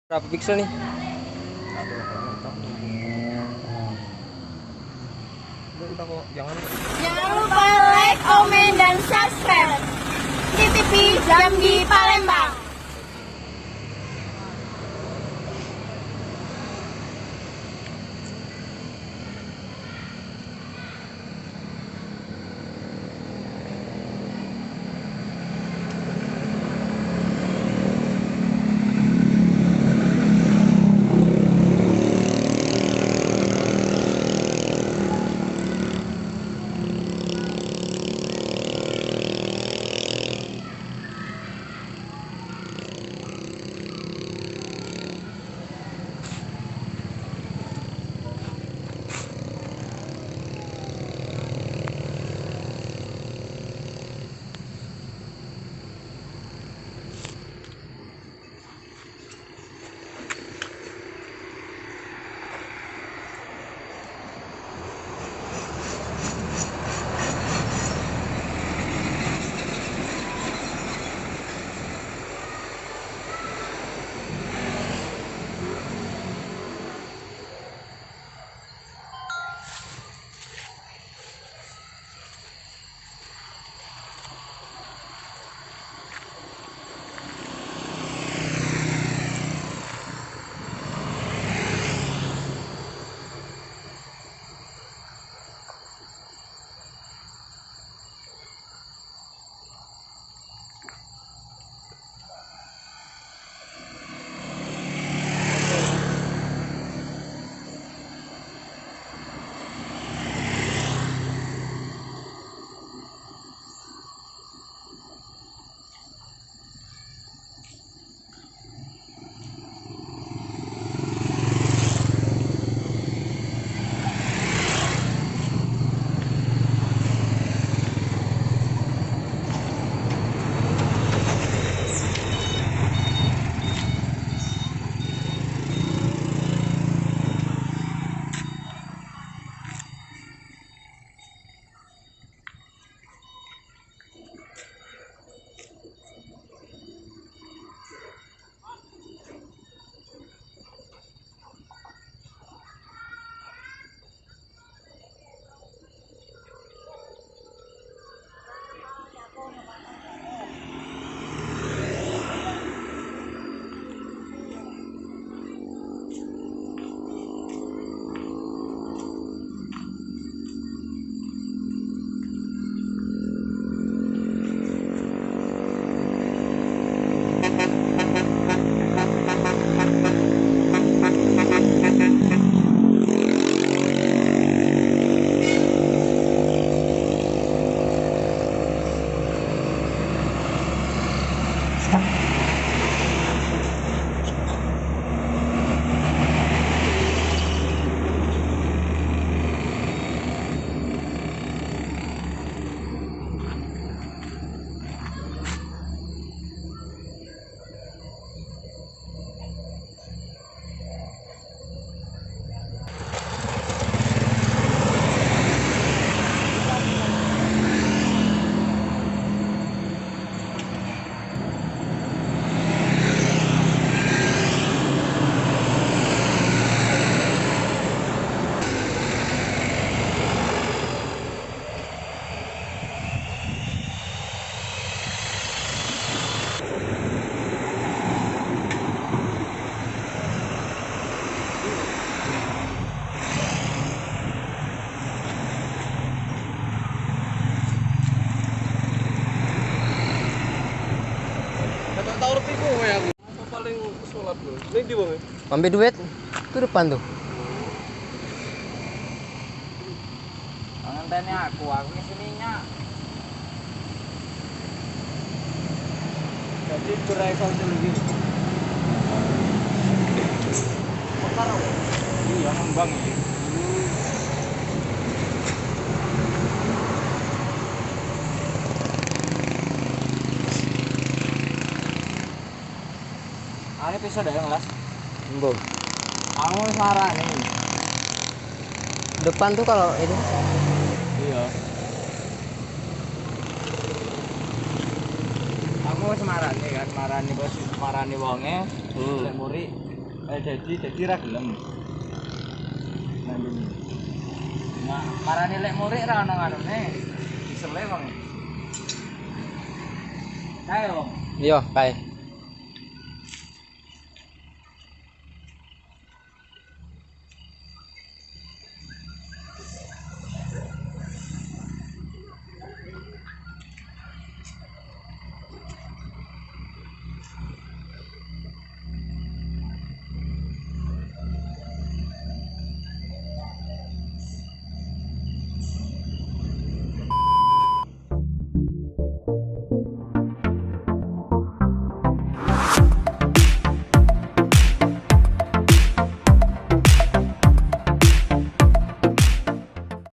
Berapa pixel nih? Udah kok, jangan. Jangan lupa like, komen, dan subscribe. CTV Jambi Palembang. Ambil duit itu depan tuh. Ngenteni aku ngisi minyak. Jadi berai kau lagi. Mekar. Iya, ngembang iki. Ane pisau dah yang las. Mbok. Aku wis marani. Depan tuh kalau itu. Iya. Aku wis marani kan, marani bos, marani wonge, sing muri Jadi ra gelem. Nang ndi. Nah, marane lek murik ra ono nganune. Disele wong. Kae wong. Iya, kae.